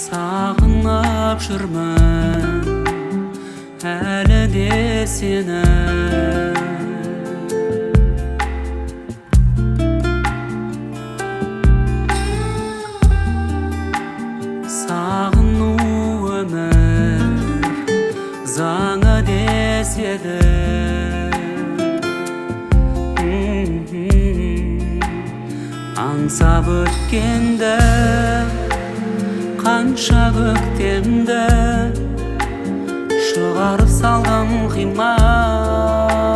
Сағынып жүрмін әлі де сені. Сағыну өмір заңы деседі. Аңсап өткенді қанша көктемді шығарып салдым қимай.